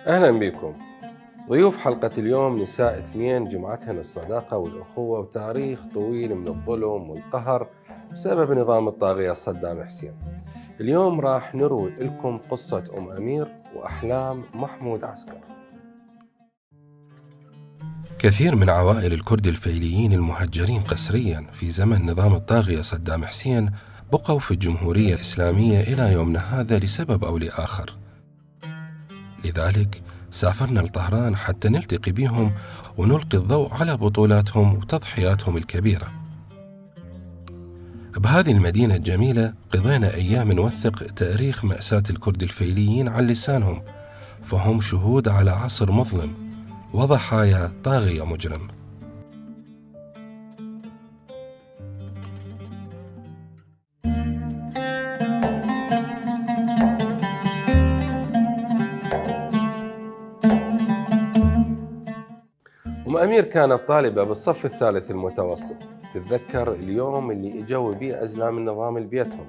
أهلا بكم. ضيوف حلقة اليوم نساء اثنين جمعتهن الصداقة والأخوة وتاريخ طويل من الظلم والقهر بسبب نظام الطاغية صدام حسين. اليوم راح نروي لكم قصة أم أمير وأحلام محمود عسكر. كثير من عوائل الكرد الفيليين المهجرين قسريا في زمن نظام الطاغية صدام حسين بقوا في الجمهورية الإسلامية إلى يومنا هذا لسبب أو لآخر. لذلك سافرنا لطهران حتى نلتقي بهم ونلقي الضوء على بطولاتهم وتضحياتهم الكبيرة. بهذه المدينة الجميلة قضينا أيام نوثق تاريخ مأساة الكرد الفيليين عن لسانهم، فهم شهود على عصر مظلم وضحايا طاغية مجرم. أم أمير كانت طالبة بالصف الثالث المتوسط. تتذكر اليوم اللي اجوا بيه أزلام النظام لبيتهم.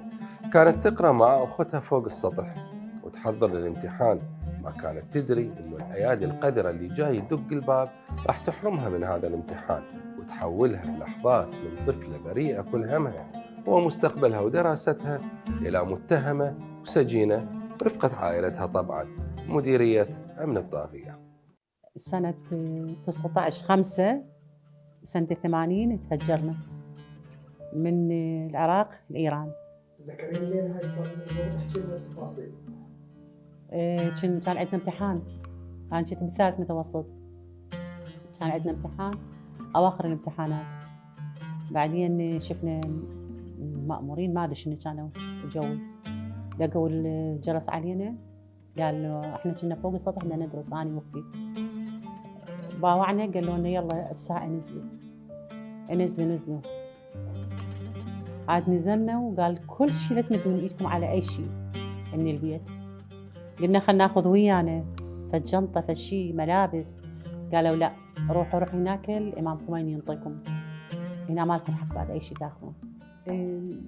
كانت تقرأ مع أختها فوق السطح وتحضر للامتحان. ما كانت تدري إنه الأيادي القذرة اللي جاي يدق الباب راح تحرمها من هذا الامتحان وتحولها بلحظات من طفلة بريئة كل همها ومستقبلها ودراستها إلى متهمة وسجينة برفقة عائلتها، طبعا مديرية أمن الطاغية. سنة 19/5 سنة 80 تهجرنا من العراق لإيران. تذكرين لين هاي صار تحكي لنا التفاصيل؟ كان عندنا امتحان، أنا كنت بالثالث متوسط، كان عندنا امتحان أواخر الامتحانات. بعدين شفنا مأمورين ما أدري شنو كانوا جوي، لقوا الجرس علينا قال احنا كنا فوق السطح بدنا ندرس أنا وأختي. باوعنا قالوا لنا يلا بساعة نزلوا. عاد نزلنا وقال كل شيء لا تمدون ايدكم على اي شيء من البيت. قلنا خلنا ناخذ ويانا فالجنطة فالشيء ملابس. قالوا لا، روحوا هناك الامام خميني ينطيكم، هنا ما لكم حق بعد اي شيء تاخذون.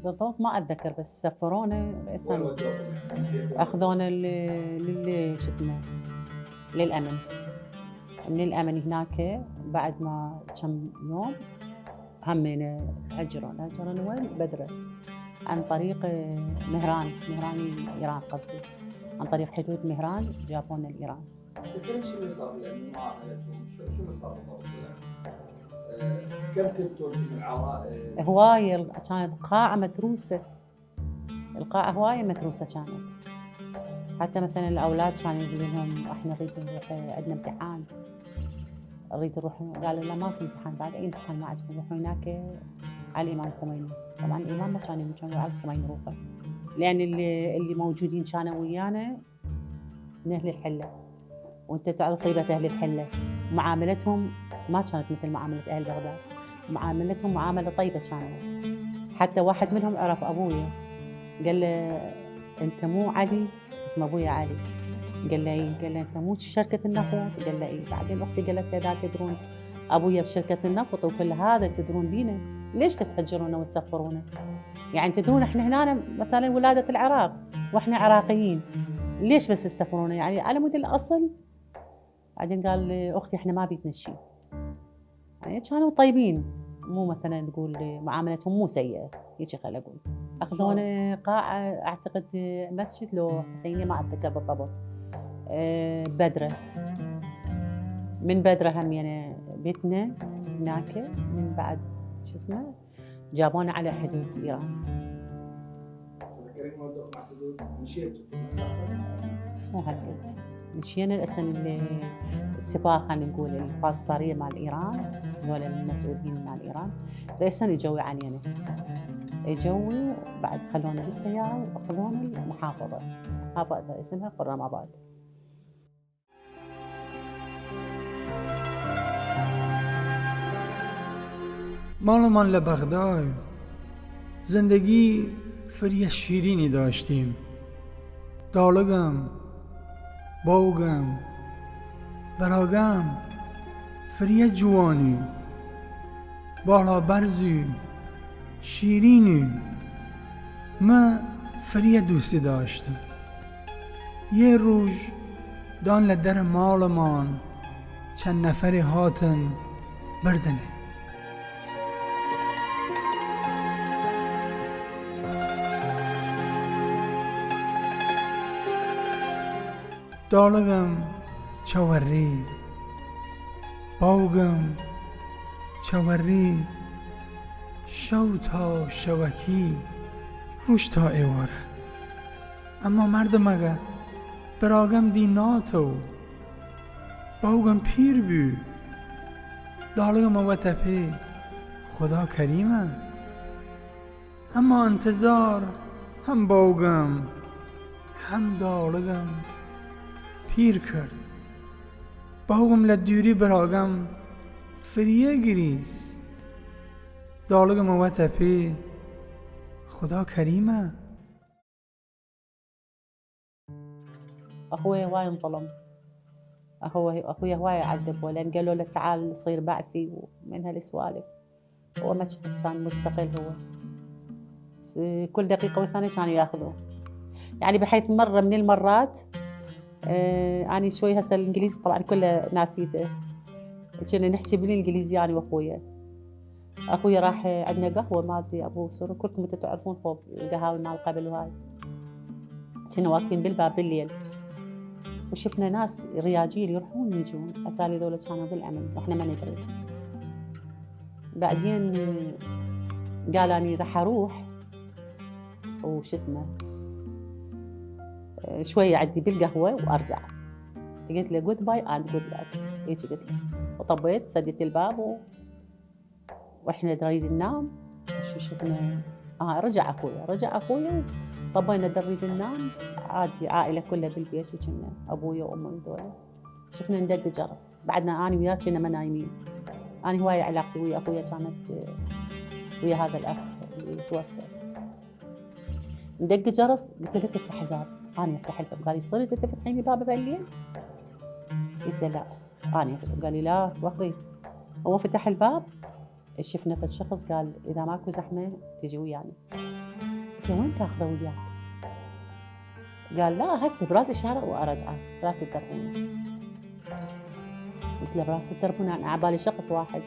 بالضبط ما اتذكر، بس سفرونا رئيسا اخذونا شو اسمه للامن. من الامن هناك بعد ما كم يوم همينا هجرونا وين؟ بدرة، عن طريق مهران ايران، قصدي عن طريق حدود مهران جابونا لايران. تذكرين شنو صار يعني مع عائلتهم؟ شنو صار بالضبط يعني؟ كم كنتوا من العوائل؟ هواية، كانت قاعة متروسة، القاعة هواية متروسة كانت. حتى مثلا الأولاد كانوا يقولوا لهم احنا نريد نروح عندنا امتحان، نريد نروح، قالوا لا ما في امتحان بعد، أي امتحان ما عندكم، روحوا هناك على الإمام خميني. طبعا الإمام ما كان يمكن على خميني نروحه، لأن اللي موجودين كانوا ويانا من أهل الحلة، وأنت تعرف طيبة أهل الحلة، معاملتهم ما كانت مثل معاملة أهل بغداد، معاملتهم معاملة طيبة كانوا. حتى واحد منهم عرف أبويا، قال له أنت مو علي؟ اسمه أبويا علي. قال له إيه؟ قال له أنت مو شركة النفط؟ قال له إيه. بعدين أختي قالت له إذا تدرون أبويا بشركة النفط وكل هذا تدرون بينا، ليش تتهجرونا وتسفرونا؟ يعني تدرون إحنا هنا مثلا ولادة العراق وإحنا عراقيين، ليش بس تسفرونا يعني على مود الأصل؟ بعدين قال أختي إحنا ما بيتنا شيء. يعني كانوا طيبين، مو مثلا نقول معاملتهم مو سيئة، هيك خلينا نقول. أخذونا قاعة أعتقد مسجد لو حسينية ما أتذكر بالضبط، بدرة. من بدرة هم يعني بيتنا هناك. من بعد شو اسمه جابونا على حدود ايران. تذكرين موضوع مع حدود مشيتوا في المسافه؟ مو هالقد مشينا السنة السباق خلينا نقول الباسطارية مال إيران، هذول المسؤولين مال إيران رئيسا يجوي علينا، يجوي بعد خلونا بالسيارة وأخذونا المحافظة، محافظة اسمها خرم آباد. مالمان لبغداد زندگی فری شیرینی داشتیم. دالگم، باوگم، براگم، فری جوانی، بالا برزی، شیرینی. من فری دوستی داشتم. یه روز دان لدر مالمان چند نفری هاتن بردنه. دالگم چوری، باوگم چوری، شو تا شوکی روش تا ایواره. اما مردم اگه براگم دی ناتو، باوگم پیر بی، دالگم و تپی خدا کریمه. اما انتظار هم باوگم هم دالگم پیر کرد. باوگم لدیوری براگم فریه گریس، دالگم و تپی خدا كريمة. أخوي هواي انظلم، أخوي هواي عذبوا لأن قالوا له تعال صير بعثي ومن هالسوالف. هو ما كان مستقل، هو كل دقيقة والثانية كانوا ياخذوه. يعني بحيث مرة من المرات أنا شوي هسه الإنجليزي طبعا كله ناسيته، كنا نحكي بالإنجليزي أنا وأخويا. أخويا راح عندنا قهوة ما أدري أبو سورو، كلكم أنتم تعرفون فوق القهاوي مال قبل وهاي. كنا واقفين بالباب بالليل وشفنا ناس رياجيل يروحون يجون، أتاري ذولا كانوا بالأمن وإحنا ما ندري. بعدين قال أني راح أروح وش اسمه شوية أعدي بالقهوة وأرجع. قلت له جود باي أند جود لاك، هيك قلت له، وطبيت سديت الباب واحنا نريد ننام. شو شفنا رجع اخويا طبينا نريد ننام عادي، عائله كلها بالبيت وكنا ابويا وامي ودول. شفنا ندق جرس، بعدنا انا وياه كنا ما نايمين. انا هواي علاقتي ويا اخويا كانت ويا هذا الاخ اللي توفى. ندق جرس قلت له تفتح الباب، انا افتح الباب. قال لي صرت تفتحين الباب بالليل؟ قلت له لا انا. قال لي لا وخري. هو فتح الباب شفنا فد شخص قال اذا ماكو زحمه تجي ويانا. قلت له وين تاخذه وياك؟ قال لا هسه براس الشارع وارجعه براس الدربونه. قلت له براس الدربونه؟ انا على بالي شخص واحد.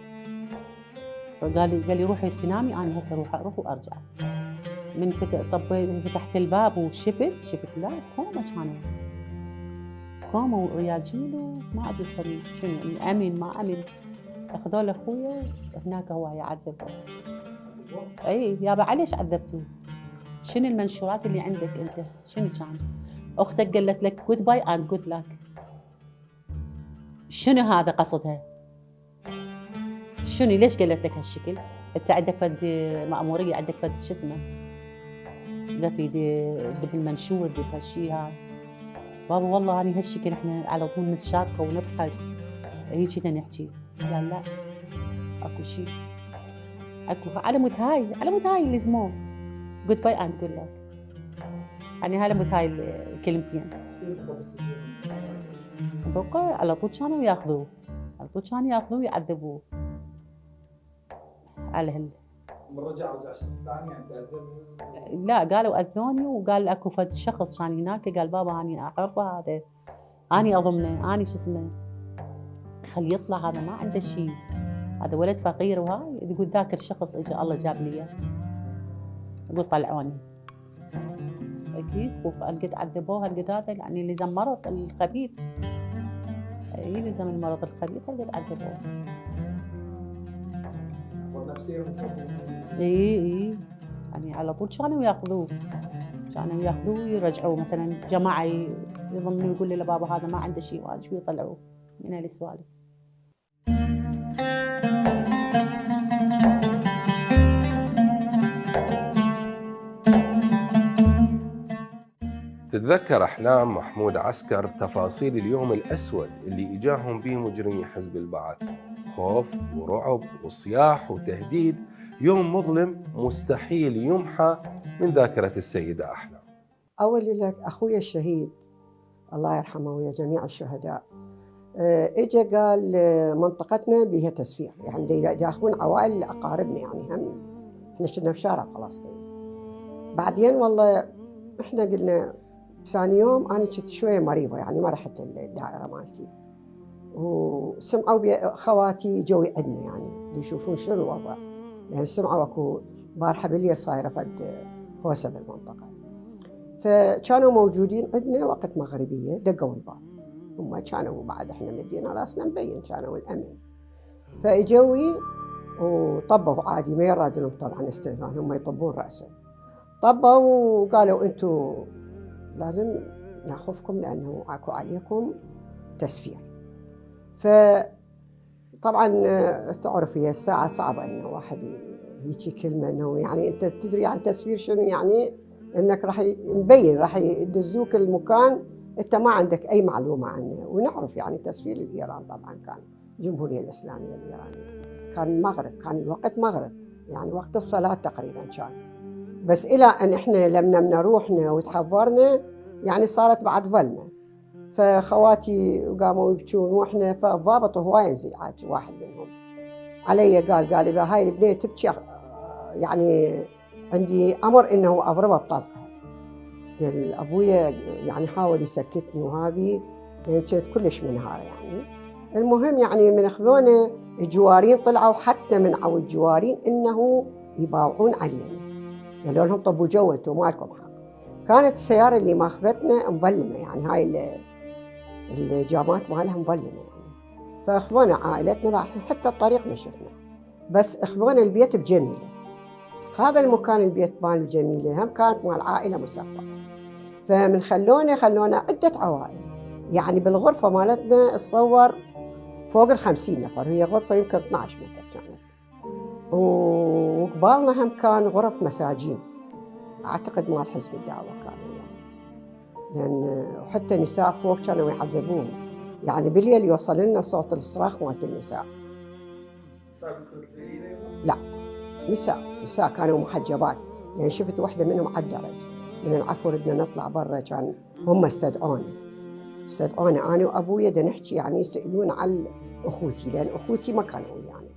قال لي روحي تنامي، انا هسه اروح وارجع. من فتحت الباب وشفت لا كوما، كوما ورياجيل وما ادري سمين شنو، امن ما امن. اخذوا له اخويا هناك هو يعذبه. اي يابا عليش عذبتوه؟ شنو المنشورات اللي عندك انت؟ شنو كان؟ اختك قالت لك جود باي اند جود لاك، شنو هذا قصدها؟ شنو ليش قالت لك هالشكل؟ انت عندك فد مأمورية، عندك فد شو اسمه قالت لي دي بالمنشور دي هالشيء هاي. بابا والله اني هالشكل احنا على طول نتشاركه ونضحك هيك كذا نحكي. قال لا اكو شيء، اكو على مود هاي اللي اسمه جود باي اند جود لاك. يعني على مود هاي الكلمتين. بقى على طول كانوا ياخذوه، على طول كانوا ياخذوه ويعذبوه على هال. رجع شخص ثاني يعني تأذب؟ لا قالوا اذوني، وقال اكو فد شخص كان هناك قال بابا اني اعرفه هذا، اني اضمنه، اني شو اسمه خليه يطلع، هذا ما عنده شيء، هذا ولد فقير. وهاي يقول ذاك الشخص اجى الله جاب لي اياه، يقول طلعوني. اكيد خوف هالقد عذبوه هالقد هذا، يعني اللي زم مرض الخبيث، اللي زم المرض الخبيث هالقد عذبوه. نفسيا اي يعني على طول كانوا ياخذوه ويرجعوه. مثلا جماعه يظنوا يقول لي لبابا هذا ما عنده شيء واجب ويطلعوه من هالسوالف. تتذكر أحلام محمود عسكر تفاصيل اليوم الأسود اللي إجاهم به مجرمي حزب البعث، خوف ورعب وصياح وتهديد، يوم مظلم مستحيل يمحى من ذاكرة السيدة أحلام. أول لك أخوي الشهيد الله يرحمه ويا جميع الشهداء، إجا قال منطقتنا بها تسفير، يعني ياخذون عوائل أقاربنا، يعني هم إحنا كنا بشارع فلسطين. بعدين والله إحنا قلنا ثاني يوم أنا كنت شوية مريضة، يعني ما رحت الدائرة مالتي، وسمعوا خواتي جو عندنا يعني يشوفون شنو الوضع، لأن سمعوا أكو بارحة بالليل صايرة فد هوسة بالمنطقة. فكانوا موجودين عندنا وقت مغربية، دقوا الباب، هم كانوا بعد احنا مدينا راسنا مبين كانوا الأمن، فإجوي وطبوا عادي ما يرادون طبعا استئذان، هم يطبون رأسه، طبوا وقالوا انتم لازم ناخذكم لأنه اكو عليكم تسفير. فطبعا تعرف هي الساعة صعبة انه واحد هيجي كلمة انه يعني انت تدري عن تسفير شنو، يعني انك راح نبين راح يدزوك المكان انت ما عندك اي معلومه عنه. ونعرف يعني تسفير الايران طبعا كان الجمهوريه الاسلاميه الايرانيه، كان المغرب، كان الوقت مغرب يعني وقت الصلاه تقريبا كان، بس الى ان احنا لما نروحنا وتحضرنا يعني صارت بعد ظلمه. فخواتي قاموا يبكون واحنا، فالضابط هواي انزعاج واحد منهم علي قال اذا هاي البنيه تبكي يعني عندي امر انه اضربها بطلقه. ابويا يعني حاول يسكتني وهذه يعني كانت كلش منهاره يعني. المهم يعني من اخذونا الجوارين طلعوا حتى منعوا الجوارين انه يباوعون علينا، قالوا لهم طب وجو انتم ما لكم حق. كانت السياره اللي ماخذتنا مظلمه، يعني هاي الجامات مالها مظلمه يعني. فاخذونا عائلتنا بعد حتى الطريق ما شفنا، بس اخذونا البيت بجميله. هذا المكان البيت مال الجميلة هم كانت مال عائلة مسفرة، فمن خلونا عدة عوائل، يعني بالغرفة مالتنا تصور فوق 50 نفر، هي غرفة يمكن 12 متر كانت، وقبالنا هم كان غرف مساجين أعتقد مال حزب الدعوة كانوا يعني، لأن حتى نساء فوق كانوا يعذبون، يعني بالليل يوصل لنا صوت الصراخ مالت النساء. لا نساء كانوا محجبات، يعني شفت واحدة منهم على الدرج من العفو ردنا نطلع برا، كان هم استدعوني أنا وأبويا دا نحكي يعني يسألون على أخوتي، لأن أخوتي ما كانوا ويانا.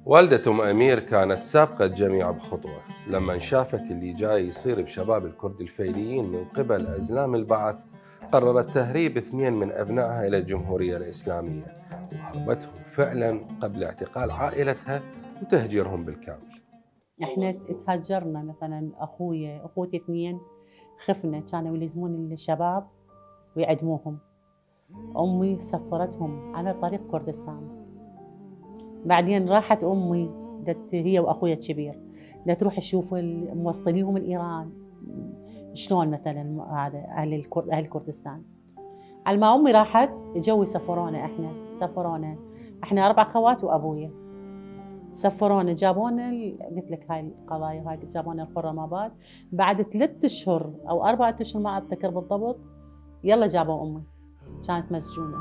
والدة أم أمير كانت سابقة الجميع بخطوة لما شافت اللي جاي يصير بشباب الكرد الفيليين من قبل أزلام البعث، قررت تهريب 2 من أبنائها إلى الجمهورية الإسلامية، وهربتهم فعلا قبل اعتقال عائلتها وتهجيرهم بالكامل. احنا تهجرنا، مثلا اخوتي 2 خفنا، كانوا يلزمون الشباب ويعدموهم. امي سفرتهم على طريق كردستان، بعدين راحت امي هي واخويا الكبير تروح تشوف موصليهم الايران شلون مثلا هذا اهل كردستان. على ما امي راحت جو سفرونا احنا 4 خوات وابويا، سفرونا جابونا قلت لك هاي القضايا هاي جابونا الخرماباد. بعد 3 أشهر او 4 أشهر ما اذكر بالضبط يلا جابوا امي، كانت مسجونه.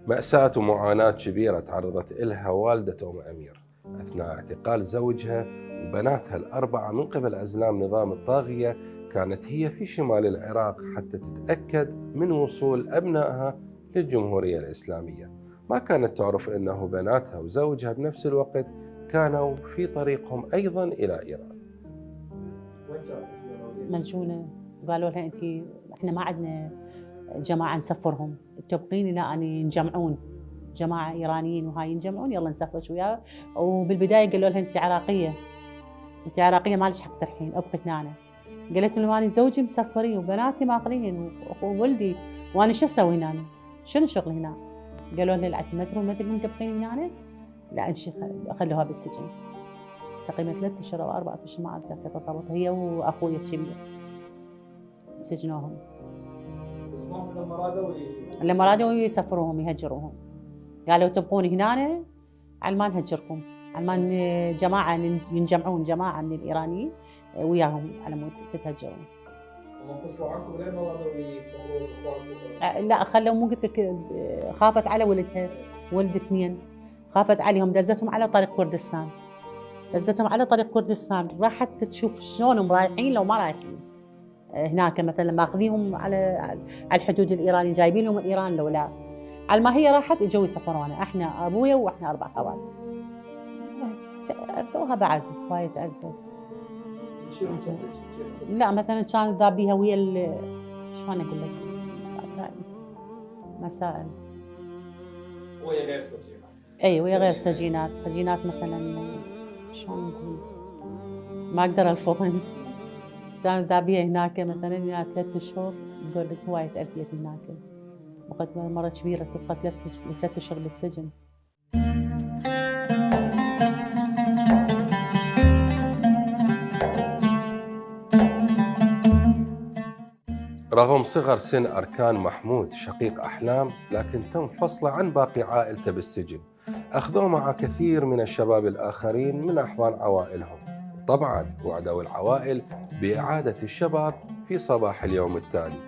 مأساة ومعاناة كبيرة تعرضت إلها والدة أم أمير أثناء اعتقال زوجها وبناتها ال4 من قبل أزلام نظام الطاغية. كانت هي في شمال العراق حتى تتأكد من وصول أبنائها للجمهورية الإسلامية. ما كانت تعرف أنه بناتها وزوجها بنفس الوقت كانوا في طريقهم أيضا إلى إيران. مسجونة، قالوا لها احنا ما عندنا جماعة نسفرهم، تبقين الى ان ينجمعون جماعه ايرانيين وهاي ينجمعون يلا نسافرك وياه. وبالبدايه قالوا لها انت عراقيه، انت عراقيه ما لك حق ترحين، ابقي هنا. قالت لهم انا زوجي مسافرين وبناتي ماقلين وولدي وانا شو اسوي هنا؟ شنو شغلي هنا؟ قالوا لها لا ما تروحين ما تقدرين تبقين هنا، لا امشي خلوها بالسجن. تقريبا 3 أشهر او 4 أشهر ما اتذكر بالضبط، هي واخوي الكبير سجنوهم. بس ما لما رادوا لما رادوا يسفروهم يهجروهم، قالوا تبقون هنا على ما نهجركم، على ما جماعه ينجمعون جماعه من الايرانيين وياهم على مود تتهجرون. هم انفصلوا عنكم لين ما رادوا يسافروا اخوانكم؟ لا خلوا مو قلت لك خافت على ولدها، ولد 2 خافت عليهم، دزتهم على طريق كردستان، دزتهم على طريق كردستان، راحت تشوف شلونهم رايحين لو ما رايحين هناك مثلا ماخذيهم على الحدود الايراني جايبين لهم من ايران لو لا. على ما هي راحت اجوا يسفرونا، احنا ابويا واحنا 4 خوات. اذوها بعد هوايه اذت. شنو كيف؟ لا مثلا كان ذابيها ويا شلون اقول لك مسائل وهي غير سجينات. اي ويا غير سجينات، سجينات مثلا شلون نقول ما اقدر الفظن. كانت ذابيها هناك مثلا 3 أشهر، تقول لك هوايه اذيت هناك، وقت مرة كبيرة تبقى 3 أشهر بالسجن. رغم صغر سن أركان محمود شقيق أحلام، لكن تم فصله عن باقي عائلته بالسجن. أخذوه مع كثير من الشباب الآخرين من أحضان عوائلهم. طبعا وعدوا العوائل بإعادة الشباب في صباح اليوم التالي.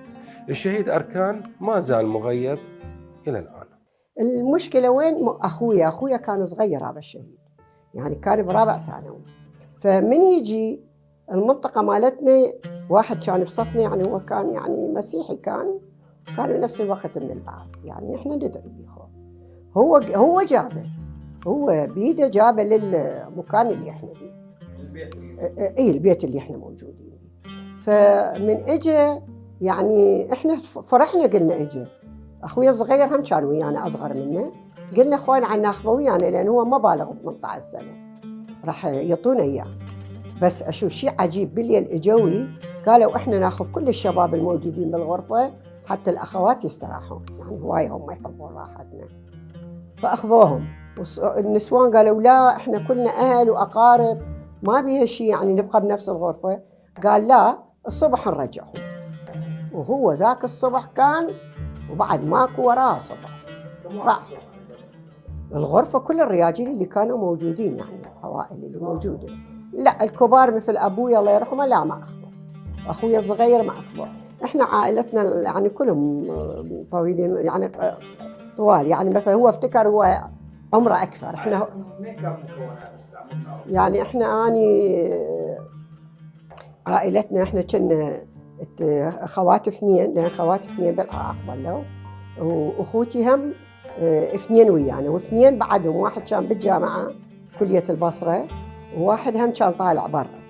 الشهيد أركان ما زال مغيب إلى الآن. المشكلة وين؟ أخويا كان صغير هذا الشهيد، يعني كان برابع ثانوي. فمن يجي المنطقة مالتنا واحد كان في صفنا، يعني هو كان يعني مسيحي، كان بنفس الوقت من البعض، يعني احنا ندعي به. هو جابه، هو بيده جابه للمكان اللي احنا فيه، البيت اللي احنا موجودين فيه. فمن اجى يعني احنا فرحنا، قلنا اجى. اخويا الصغير هم كان ويانا اصغر منه، قلنا اخوان عنا ناخذه ويانا لان هو ما بالغ 18 سنه، راح يعطونا اياه. بس اشوف شيء عجيب، بالليل اجوي قالوا احنا ناخذ كل الشباب الموجودين بالغرفه حتى الاخوات يستراحون، يعني هوايه هم يحبون راحتنا. فاخذوهم، والنسوان قالوا لا احنا كلنا اهل واقارب ما بيها شيء، يعني نبقى بنفس الغرفه. قال لا الصبح نرجعهم. وهو ذاك الصبح كان وبعد ماكو وراه صبح راح الغرفة. كل الرياجيل اللي كانوا موجودين، يعني العوائل اللي موجودة، لا الكبار مثل أبويا الله يرحمه لا ما أخذوا، أخويا الصغير ما أخذوا. إحنا عائلتنا يعني كلهم طويلين، يعني طوال، يعني مثلا هو افتكر هو عمره أكثر. إحنا يعني إحنا عائلتنا إحنا كنا خوات 2، لأن خوات 2 بالعراق ظلوا، وأخوتي هم 2 ويانا، و2 بعدهم، واحد كان بالجامعة كلية البصرة، وواحد هم كان طالع برا،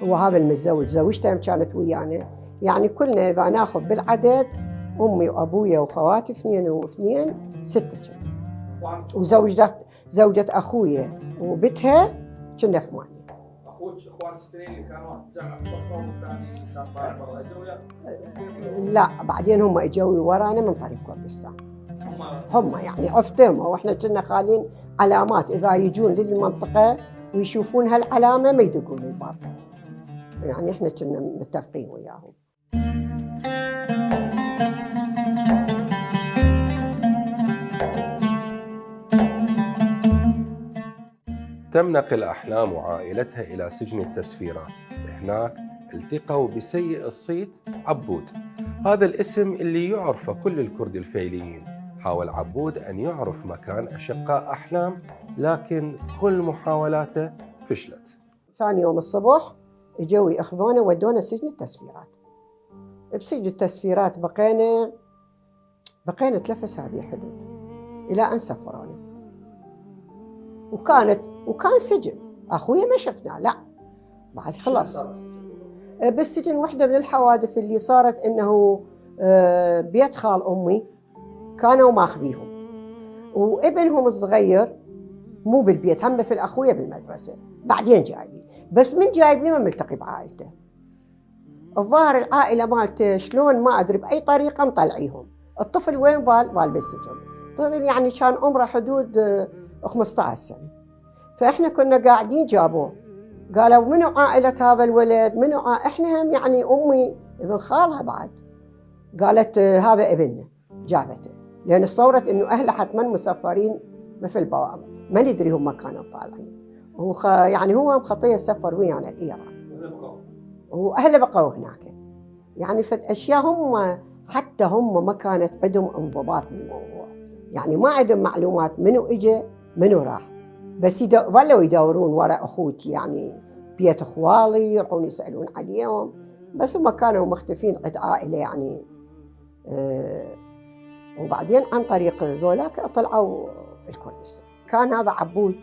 هو هذا المتزوج، زوجته هم كانت ويانا. يعني كلنا إذا ناخذ بالعدد أمي وأبويا وخواتي 2 و2 6 كنا، وزوجة أخويا وبتها كنا 8. اخوانك الثانيين اللي كانوا جامعة البصرة والثاني كان طالع برا اجوا؟ لا بعدين هم اجوا ورانا من طريق كردستان. هم يعني عفتهم، واحنا كنا خالين علامات، اذا يجون للمنطقة ويشوفون هالعلامة ما يدقون الباب، يعني احنا كنا متفقين وياهم. تم نقل أحلام وعائلتها إلى سجن التسفيرات. هناك التقوا بسيء الصيت عبود، هذا الاسم اللي يعرفه كل الكرد الفيليين. حاول عبود أن يعرف مكان أشقاء أحلام، لكن كل محاولاته فشلت. ثاني يوم الصبح اجوا ياخذونا ودونا سجن التسفيرات. بسجن التسفيرات بقينا 3 أسابيع حدود إلى أن سفرونا. وكان سجن، أخويا ما شفناه، لا بعد خلاص. بالسجن واحدة من الحوادث اللي صارت إنه بيت خال أمي كانوا ماخذيهم، وابنهم الصغير مو بالبيت، هم في الأخوية بالمدرسة، بعدين جايبين، بس من جايبين ما ملتقي بعائلته. الظاهر العائلة مالته شلون ما أدري بأي طريقة مطلعيهم. الطفل وين بال بالسجن، طفل يعني كان عمره حدود 15 سنة. فإحنا كنا قاعدين جابوه، قالوا منو عائلة هذا الولد، إحنا هم يعني أمي ابن خالها بعد، قالت هذا ابننا، جابته، لأن صورت إنه أهله حتما مسافرين مثل بواب، ما ندري هم كانوا طالعين. يعني هو مخطيه سفر ويانا الإيران، وأهله بقوا هناك. يعني أشياء هم حتى هم ما كانت عندهم انضباط بالموضوع، يعني ما عندهم معلومات منو إجا منو راح، بس ظلوا يدورون وراء أخوتي، يعني بيت أخوالي يروحون يسألون عليهم، بس هم كانوا مختفين عند عائلة يعني. وبعدين عن طريق ذولاك طلعوا الكردستان. كان هذا عبود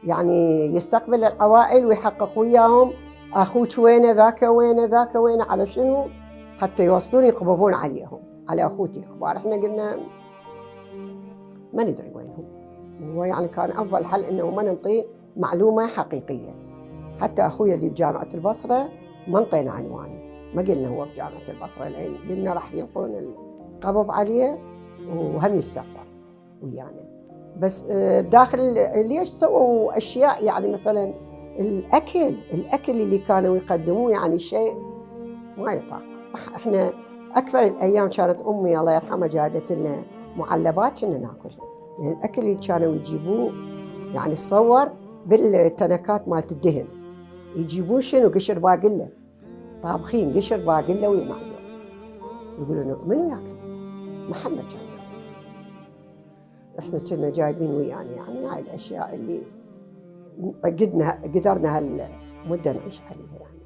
يعني يستقبل العوائل ويحقق وياهم أخوك وينه، ذاك وينه، ذاك وينه، على شنو؟ حتى يوصلون يقبضون عليهم، على أخوتي الكبار. إحنا قلنا ما ندري وينهم، ويعني كان أفضل حل إنه ما ننطي معلومة حقيقية. حتى أخويا اللي بجامعة البصرة ما انطينا عنوانه، ما قلنا هو بجامعة البصرة، لأن قلنا راح يلقون القبض عليه وهم يسافر ويانا. بس بداخل ليش سووا أشياء، يعني مثلا الأكل اللي كانوا يقدموه يعني شيء ما يطاق. إحنا أكثر الأيام كانت أمي الله يرحمها جابت لنا معلبات كنا ناكلها، يعني الأكل اللي كانوا يجيبوه يعني تصور بالتنكات مالت الدهن، يجيبون شنو قشر باقلة، طابخين قشر باقلة ويمعجون، يقولون منو ياكل؟ محمد كان ياكل. إحنا كنا جايبين ويانا، يعني هاي الأشياء اللي قدرنا هالمدة نعيش عليها يعني.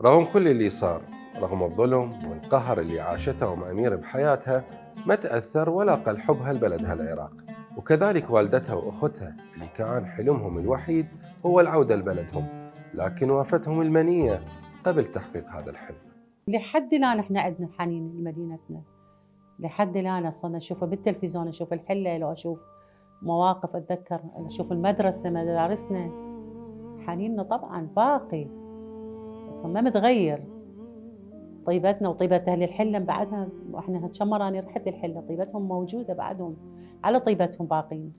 رغم كل اللي صار، رغم الظلم والقهر اللي عاشته أمير بحياتها، ما تأثر ولا قل حبها لبلدها العراق، وكذلك والدتها وأختها اللي كان حلمهم الوحيد هو العودة لبلدهم، لكن وافتهم المنية قبل تحقيق هذا الحلم. لحد الآن احنا عندنا حنين لمدينتنا، لحد الآن صرنا نشوفه بالتلفزيون، نشوف الحلة، لو أشوف مواقف أتذكر، أشوف المدرسة، مدارسنا، حنيننا طبعا باقي، بس ما متغير. طيبتنا وطيبة أهل الحلة بعدها، وإحنا كم مرة أنا رحت الحلة، طيبتهم موجودة بعدهم، على طيبتهم باقين،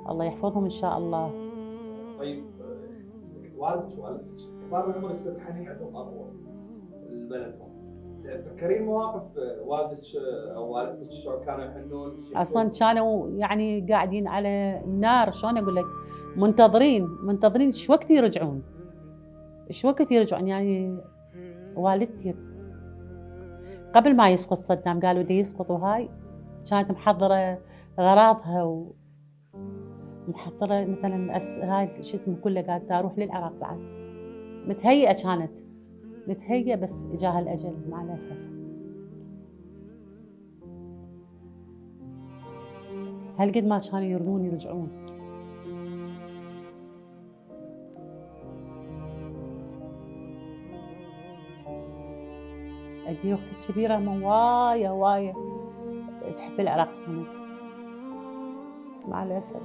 الله يحفظهم إن شاء الله. طيب والدتك كبار العمر يصير حنين عندهم أقوى لبلدهم، تذكرين مواقف والدتك أو والدتك شلون كانوا يحنون؟ أصلاً كانوا يعني قاعدين على النار، شلون أقول لك، منتظرين شو وقت يرجعون، شو وقت يرجعون. يعني والدتي قبل ما يسقط صدام قالوا دي يسقط، وهاي كانت محضرة غراضها ومحضرة مثلا هاي شو اسمه كله، قاعدة أروح للعراق بعد، متهيئة، كانت متهيئة، بس جاها الأجل مع الأسف. هل قد ما كانوا يرضون يرجعون. أبي أختي كبيرة من وايا تحب العراق كانت، بس مع الأسف.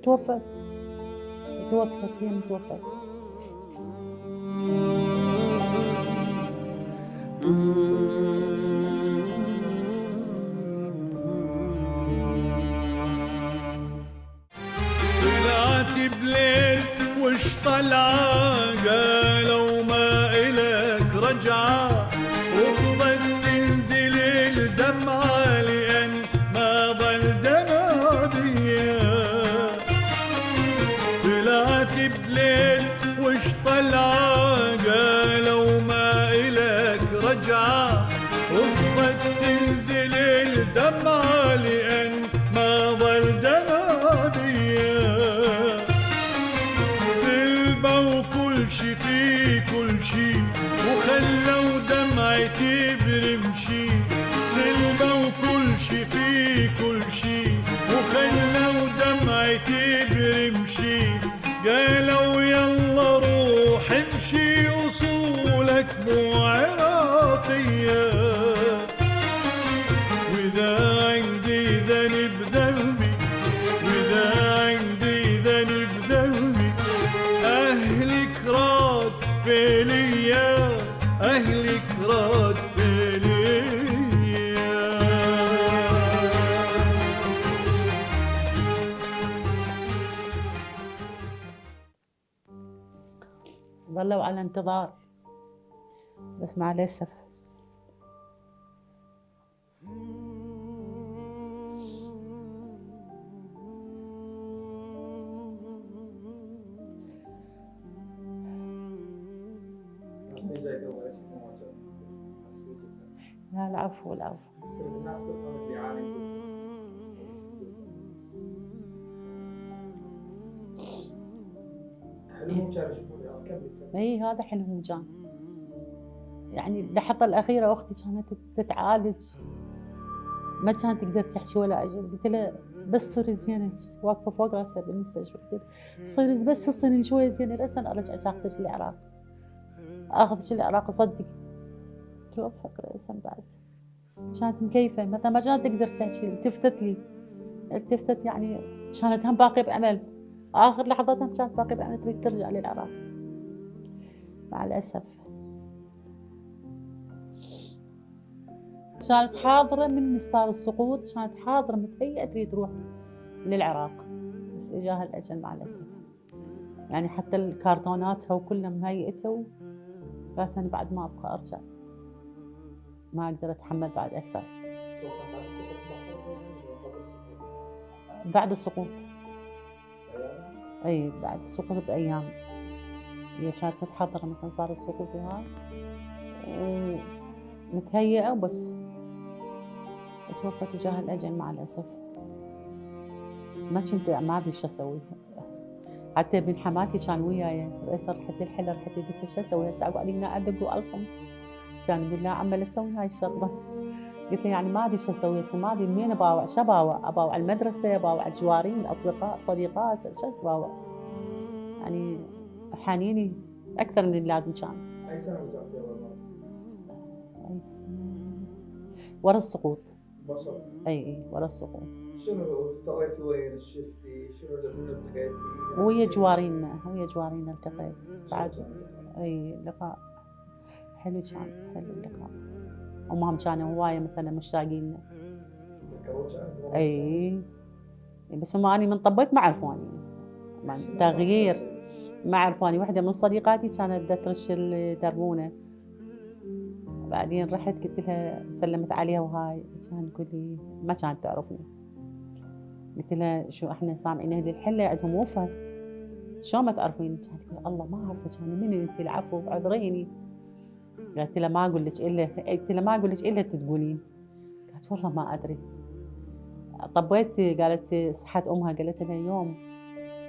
توفت هي متوفت. طلعت بليل وش طلعة، قالوا ما إلك رجعة، وفضت تنزل الدمعة لأن ما ضل دمع بيا. طلعت بليل وش طلعة، قالوا ما إلك رجعة، وفضت تنزل الدمعة لأن ما ضل دمع بيا. سلبوا كل شي في كل شي، وخلوا دمعتي برمشي، يمشي في كل شي وخلوا دمعتي برمشي قالوا يلا روح امشي أصولك مو عراقية وإذا عندي ذنب ذنبي وإذا عندي ذنب ذنبي أهلك راد فيليا أهلك راد فيليا ظلوا على انتظار، بس مع الأسف اسمي جاي قبل ايش مواجهه اسمي جدا لا العفو العفو. تصير الناس تفهم اللي يعاني حلمهم كان يشوفون كم اي هذا حلمهم كان. يعني اللحظة الأخيرة أختي كانت تتعالج، ما كانت تقدر تحكي ولا أجل. قلت لها بس صيري زينة، واقفة فوق راسها بالمستشفى، قلت لها صيري بس تصيري شوية زينة رأسا أرجعك أخذك العراق، أخذك العراق أصدق. توفق رأسا بعد. كانت مكيفة مثلا ما كانت تقدر تحكي، التفتت يعني كانت هم باقية بأمل، آخر لحظتها كانت باقية بأمل تريد ترجع للعراق. مع الأسف كانت حاضرة من صار السقوط، كانت حاضرة متهيئة تريد تروح للعراق، بس إجاها الأجل مع الأسف. يعني حتى الكارتوناتها وكلها مهيئته، قالت أنا بعد ما أبقى أرجع، ما أقدر أتحمل بعد أكثر. بعد السقوط أي بعد السقوط بأيام، هي كانت متحضرة مثلا صار السقوط وهاي متهيئة وبس توفت وجاها الأجل مع الأسف. ما أدري شو أسوي. حتى ابن حماتي كان وياي، رئيس رحت الحلا رحت قلت له شو أسوي هسه؟ أقعد هنا أدق وألقم. كان يقول لا عمال أسوي هاي الشغلة. قلت له يعني ما أدري شو أسوي هسه، ما أدري منين أباوع، شو أباوع؟ أباوع المدرسة، أباوع الجوارين، الأصدقاء، صديقات، شو أباوع؟ يعني حنيني أكثر من اللازم كان. اي سنه رجعتي اول مره؟ أي سنة ورا السقوط. بشر أي ورا السقوط. شنو اضطريتي وين شفتي؟ شنو اللي التقيتي؟ ويا جوارينا التقيت بعد. اي لقاء حلو كان، حلو اللقاء. امهم كانوا هوايه مثلا مشتاقين لنا. اي بس هم اني من طبيت ما عرفوني، تغيير ما عرفوني. وحده من صديقاتي كانت ترش الدربونه، بعدين رحت قلت لها سلمت عليها وهاي، كان تقول لي ما كانت تعرفني. قلت لها شو احنا سامعين اهل الحله عندهم وفاه، شو ما تعرفين؟ كانت تقول الله ما اعرفك انا منو انت؟ العفو اعذريني. قالت لها ما اقول لك الا تقولين. قالت والله ما ادري. طبيت قالت صحت امها، قالت لها يوم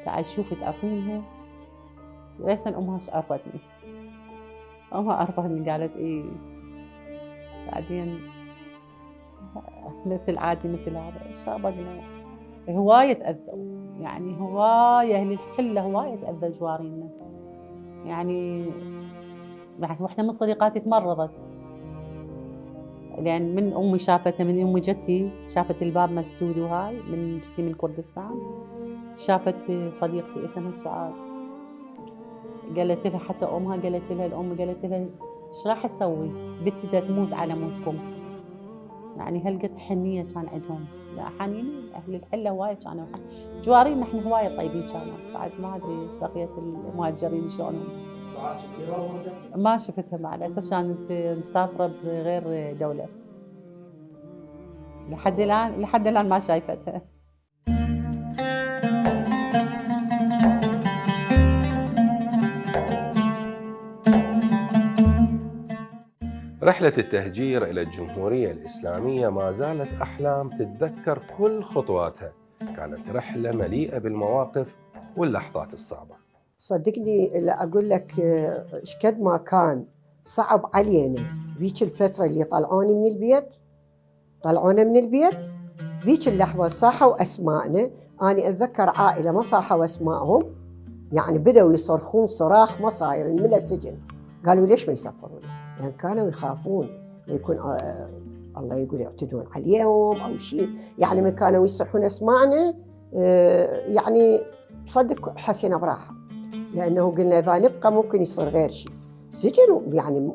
تعال شوفي تعرفينها. ليس امها عرفتني، امها عرفتني قالت ايه. بعدين مثل عادي مثل هذا شابقنا هواية تأذوا، يعني هواية أهل الحلة هواية تأذى جوارينا. يعني واحدة من صديقاتي تمرضت، لأن من أمي شافتها، من أمي جدتي شافت الباب مسدود وهاي، من جدتي من كردستان شافت صديقتي اسمها سعاد. قالت لها حتى أمها قالت لها قالت لها ايش راح تسوي؟ بنتي دا تموت على موتكم. يعني هالقد حنية كان عندهم، لا حنين أهل الحلة هواية كانوا جوارين، نحن هواية طيبين كانوا. بعد ما أدري بقية المهاجرين شلونهم. ساعات شفتيها ورجعتي؟ ما شفتها مع الأسف، كانت مسافرة بغير دولة. لحد الآن ما شايفتها. رحلة التهجير إلى الجمهورية الإسلامية ما زالت أحلام تتذكر كل خطواتها. كانت رحلة مليئة بالمواقف واللحظات الصعبة. صدقني لا أقول لك إيش قد ما كان صعب علينا ذيك الفترة اللي طلعوني من البيت، طلعونا من البيت. ذيك اللحظة صاحوا أسماءنا. أنا أتذكر عائلة ما صاحوا أسمائهم، يعني بدأوا يصرخون صراخ ما صاير من السجن. قالوا ليش ما يسفرون؟ يعني كانوا يخافون يكون الله يقول يعتدون عليهم أو شيء. يعني من كانوا يصحون أسماءنا يعني صدق حسينا براحة، لأنه قلنا إذا نبقى ممكن يصير غير شيء. سجن يعني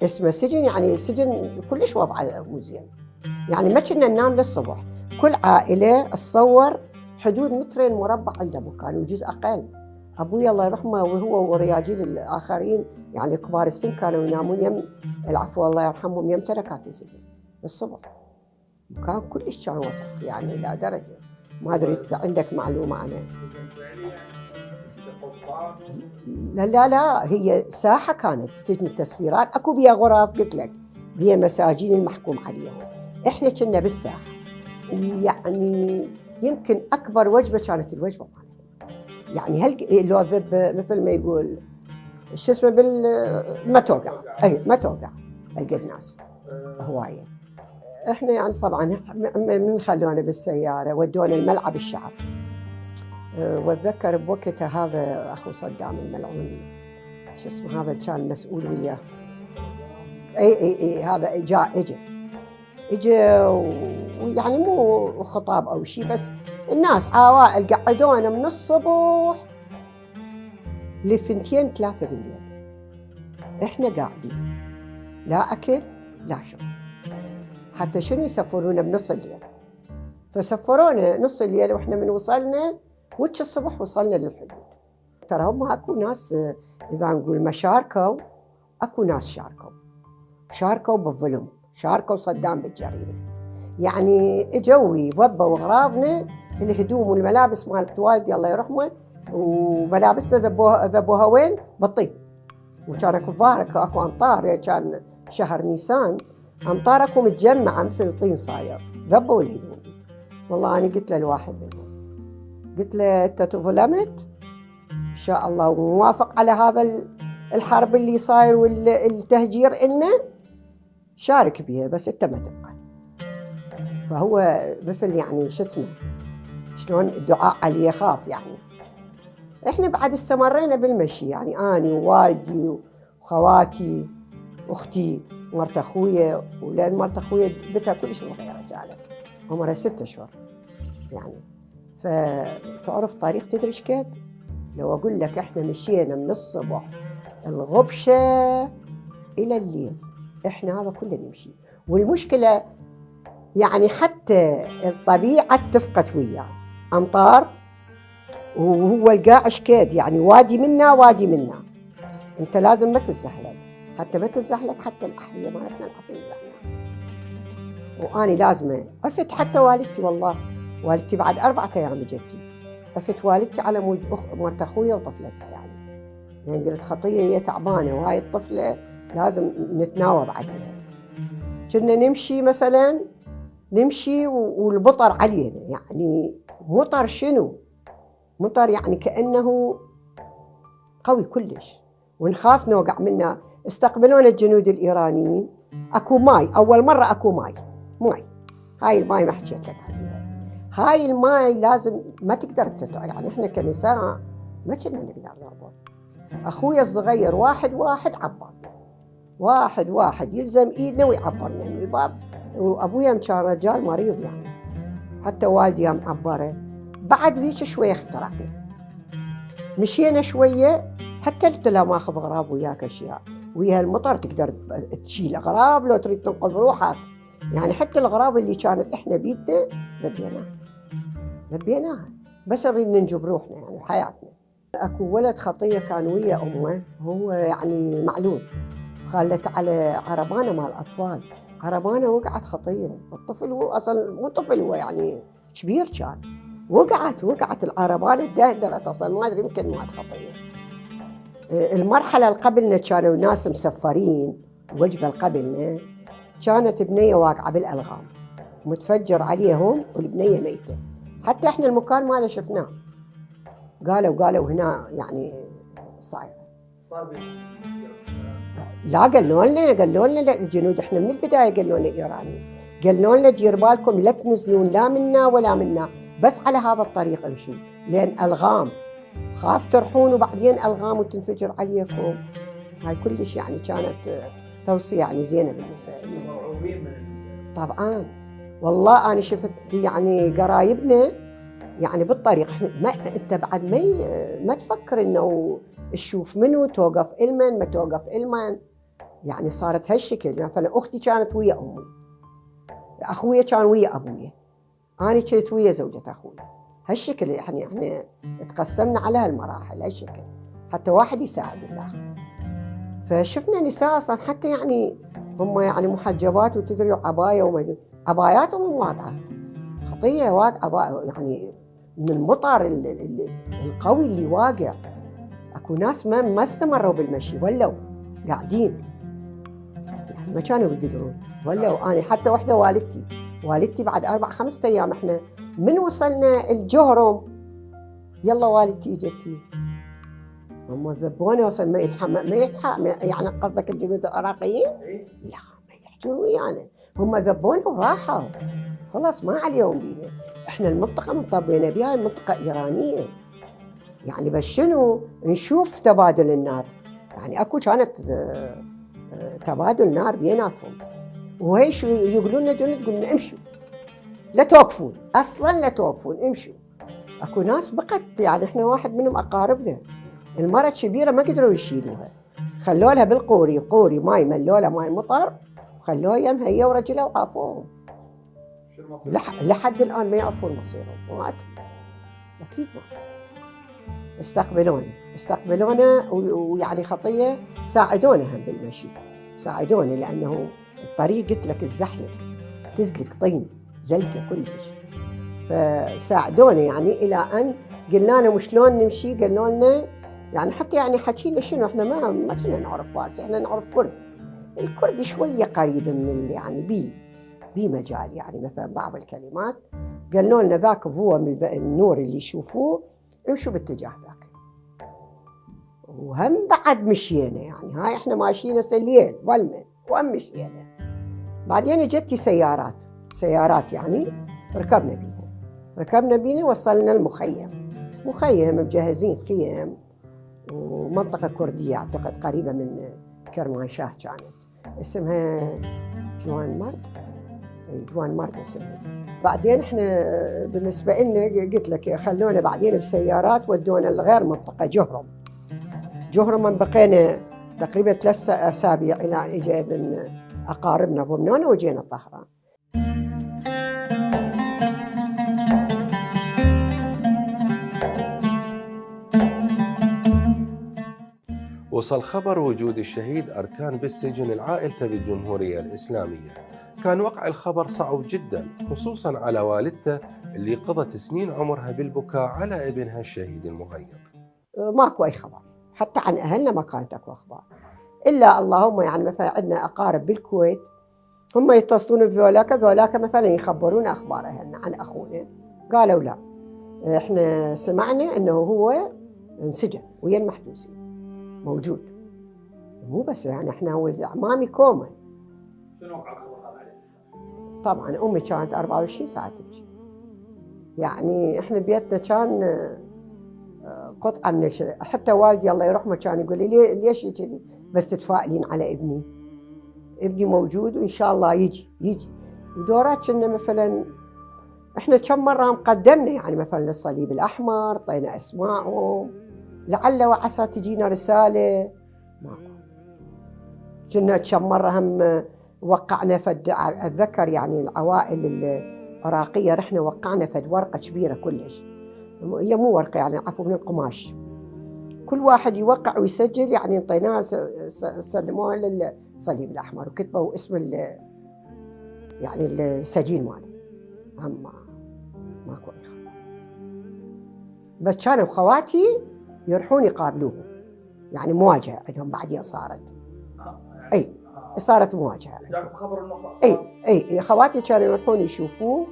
اسمه سجن، يعني سجن كلش وضعه مو زين. يعني ما كنا ننام للصبح. كل عائلة تصور حدود مترين مربع عنده مكان وجزء أقل. أبوي الله يرحمه وهو ورياجيل الآخرين يعني كبار السن كانوا ينامون يم العفو الله يرحمهم يم تركات السجن للصبح. مكان كلش كان وسخ يعني إلى درجة ما أدري إذا عندك معلومة عنه. لا هي ساحة كانت سجن التسفيرات، أكو بيها غرف قلت لك بيها مساجين المحكوم عليهم. إحنا كنا بالساحة، يعني يمكن أكبر وجبة كانت الوجبة مالتنا. يعني لو مثل ما يقول شو اسمه ما توقع، أي ما توقع القد ناس هواية. إحنا يعني طبعا من خلونا بالسيارة ودونا الملعب الشعب. واتذكر بوقتها هذا اخو صدام الملعون شو اسمه هذا كان مسؤول وياه. اي هذا اجى ويعني مو خطاب او شيء، بس الناس عوائل قعدونا من الصبح لثنتين 3 بالليل. احنا قاعدين لا اكل لا شرب، حتى شنو يسفرونا بنص الليل. فسفرونا نص الليل واحنا من وصلنا وش الصبح وصلنا للحدود. ترى هم اكو ناس اذا نقول ما شاركوا، اكو ناس شاركوا بالظلم، شاركوا صدام بالجريمه. يعني اجوا يضبوا اغراضنا، الهدوم والملابس مالت والدي الله يرحمه، وملابسنا ذبوها وين؟ بالطين. وكان اكو ظاهر اكو امطار، يعني كان شهر نيسان، امطار اكو متجمعه مثل الطين صاير، ذبوا الهدوم. والله انا قلت له الواحد منهم، قلت له أنت ظلمت إن شاء الله وموافق على هذا الحرب اللي صاير والتهجير إنه شارك بها، بس أنت ما تبقى. فهو مثل يعني شو اسمه شلون الدعاء عليه يخاف يعني. إحنا بعد استمرينا بالمشي، يعني أنا ووالدي وخواتي وأختي مرت أخويا، ولأن مرت أخويا بنتها كلش صغيرة جالت عمرها 6 أشهر يعني. فتعرف طريق تدري ايش كد؟ لو اقول لك احنا مشينا من الصبح الغبشه الى الليل، احنا هذا كله نمشي. والمشكله يعني حتى الطبيعه اتفقت وياه، امطار وهو القاعش كد، يعني وادي منا وادي منا، انت لازم ما تتزحلق، حتى ما تتزحلق حتى الاحذيه مالتنا العظيمه. واني لازمه عفت حتى والدتي، والله والدتي بعد 4 أيام جتي، عفت والدتي على مود مرت اخويا وطفلتها يعني قلت خطيه هي تعبانه وهاي الطفله لازم نتناوب عليها. كنا نمشي مثلا نمشي والبطر علينا، يعني مطر شنو؟ مطر يعني كأنه قوي كلش، ونخاف نوقع منه. استقبلونا الجنود الإيرانيين، اكو ماي، اول مره اكو ماي، هاي الماي ما حكيت لك عليها. هاي الماي لازم ما تقدر يعني احنا كنساء ما كنا نقدر نعبر. اخويا الصغير واحد عبرنا، واحد يلزم ايدنا ويعبرنا من الباب. وابويا كان رجال مريض يعني، حتى والدي معبره. بعد ذيك شويه اخترعنا، مشينا شويه حتى قلت له ماخذ اغراض وياك اشياء، ويا المطر تقدر تشيل اغراض لو تريد تنقذ روحك. يعني حتى الاغراض اللي كانت احنا بيدنا لبيناها بس نريد ننجب روحنا يعني حياتنا. اكو ولد خطيه كان ويا امه، هو يعني معلوم، خلت على عربانه مال اطفال، عربانه وقعت خطيه. الطفل هو اصلا مو طفل، هو يعني كبير كان، وقعت العربانه تدهدرت اصلا، ما ادري يمكن مات خطيه. المرحله اللي قبلنا كانوا ناس مسفرين، وجبه اللي قبلنا كانت بنيه واقعه بالالغام متفجر عليهم والبنيه ميته، حتى احنا المكان ما له شفناه. قالوا هنا يعني صار لا قالوا لنا الجنود، احنا من البدايه قالوا لنا الايرانيين قالوا لنا دير بالكم لا تنزلون لا منا ولا منا، بس على هذا الطريق امشوا، لان الغام خاف ترحون وبعدين الغام وتنفجر عليكم. هاي كلش يعني كانت توصيه يعني زينه بالنسبه لنا. مرعوبين من طبعا والله انا شفت يعني قرايبنا يعني بالطريق، ما انت بعد ما تفكر انه تشوف منو توقف المن ما توقف المن، يعني صارت هالشكل. يعني مثلا اختي كانت ويا امي، اخويا كان ويا ابويا، انا كنت ويا زوجة اخوي، هالشكل. يعني احنا تقسمنا على هالمراحل هالشكل حتى واحد يساعد الاخر. فشفنا نساء اصلا حتى يعني هم يعني محجبات وتدري عبايه وما عباياتهم واقعه خطيه واقعه، يعني من المطر القوي اللي واقع. اكو ناس ما استمروا بالمشي، ولو قاعدين يعني ما كانوا يقدرون. ولو انا حتى وحده والدتي بعد 4-5 ايام احنا من وصلنا الجهرم يلا والدتي اجتي. هم ذبونا وصل ما يتحمل يعني قصدك الجنود العراقيين؟ لا ما يحجون ويانا، هم ذبونا وراحوا خلاص ما عليهم بينا. احنا المنطقه مطبينا بها منطقه ايرانيه، يعني بس شنو نشوف تبادل النار، يعني اكو كانت تبادل نار بيناتهم. وهي شو يقولون لنا جنود، قلنا امشوا لا توقفون، اصلا لا توقفون امشوا. اكو ناس بقت يعني احنا واحد منهم اقاربنا المرأة كبيرة ما قدروا يشيلوها، خلوا لها بالقوري ماي، ملوا لها ماي مطر وخلوها يمها هي ورجلها وعافوهم. لحد الآن ما يعرفون مصيرهم، وماتوا أكيد ما استقبلونا ويعني خطية ساعدونا هم بالمشي، ساعدونا لأنه الطريق قلت لك الزحلق تزلق طين زلقة كلش، فساعدونا يعني إلى أن قلنا لهم شلون نمشي. قالوا لنا يعني حتى يعني حكينا شنو، احنا ما كنا نعرف فارسي، احنا نعرف كرد. الكردي شويه قريب من يعني بي مجال، يعني مثلا بعض الكلمات. قالوا لنا ذاك هو من النور اللي يشوفوه امشوا باتجاه ذاك. وهم بعد مشينا، يعني هاي احنا ماشيين الليل ظلمه وهم مشينا. بعدين جتي سيارات يعني ركبنا بينا وصلنا المخيم، مخيم مجهزين خيم، ومنطقة كردية أعتقد قريبة من كرمانشاه كانت اسمها جوان مرد اسمها. بعدين احنا بالنسبة لنا قلت لك خلونا بعدين بسيارات ودونا لغير منطقة جهرم بقينا تقريبا 3 أسابيع إلى أن إجا ابن أقاربنا ضمنونا وجينا طهران. وصل خبر وجود الشهيد أركان بالسجن العائلته بالجمهورية الإسلامية. كان وقع الخبر صعب جدا، خصوصا على والدته اللي قضت سنين عمرها بالبكاء على ابنها الشهيد المغيب. ماكو أي خبر، حتى عن أهلنا ما كانت أكو أخبار، إلا اللهم يعني مثلا عندنا أقارب بالكويت هم يتصلون بذولاك مثلا يخبرون أخبار أهلنا عن أخونا، قالوا لا إحنا سمعنا أنه هو انسجن ويا المحبوسين موجود. مو بس يعني احنا ولد اعمامي كوما. شنو وقع الخبر هذا عليه؟ طبعا امي كانت 24 ساعه تبكي، يعني احنا بيتنا كان قطعه من حتى والدي الله يرحمه كان يقول لي ليش كذي بس تتفائلين على ابني موجود وان شاء الله يجي. ودورات كنا مثلا احنا كم مره قدمنا يعني مثلا للصليب الاحمر، طينا اسمائهم لعل وعسى تجينا رسالة، ماكو. كنا كم مرة هم وقعنا أتذكر يعني العوائل العراقية رحنا وقعنا فد ورقة كبيرة كلش، هي مو ورقة يعني عفوا من القماش، كل واحد يوقع ويسجل يعني انطيناها سلموها للصليب الأحمر وكتبوا اسم يعني السجين ماله. هم ماكو أي خبر، بس كانوا خواتي يروحون يقابلوهم، يعني مواجهة عندهم بعدين صارت اي صارت مواجهة. جاكم خبر انه اي خواتي كانوا يروحون يشوفوه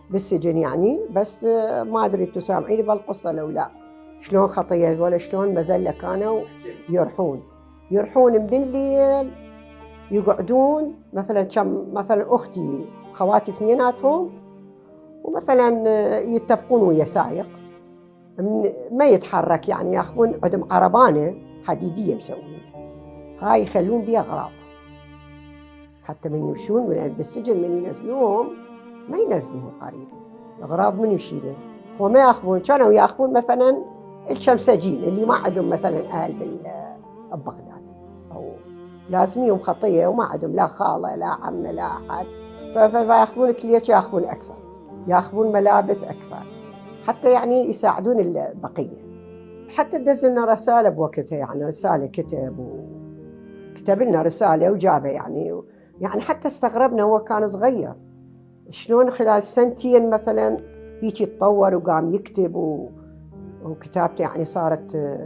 بالسجن يعني، بس ما ادري تسامعيني بالقصة لو لا، شلون خطية ولا شلون مذلة كانوا يروحون من الليل يقعدون مثلا مثلا اختي خواتي اثنيناتهم، ومثلا يتفقون ويا سائق ما يتحرك، يعني ياخذون عندهم عربانه حديديه مسوين، هاي يخلون بها اغراض حتى من يمشون بالسجن من ينزلوهم ما ينزلوهم قريب، الاغراض من يشيلها وما ياخذون. كانوا ياخذون مثلا الشمسجين اللي ما عندهم مثلا اهل ببغداد او لازميهم خطيه وما عندهم لا خاله لا عمه لا احد، فياخذون كليتش، ياخذون اكثر، ياخذون ملابس اكثر حتى يعني يساعدون البقيه. حتى دز لنا رساله بوقتها، يعني رساله كتب لنا رساله وجابها، يعني حتى استغربنا، هو كان صغير شلون خلال سنتين مثلا هيك يتطور وقام يكتب وكتابته يعني صارت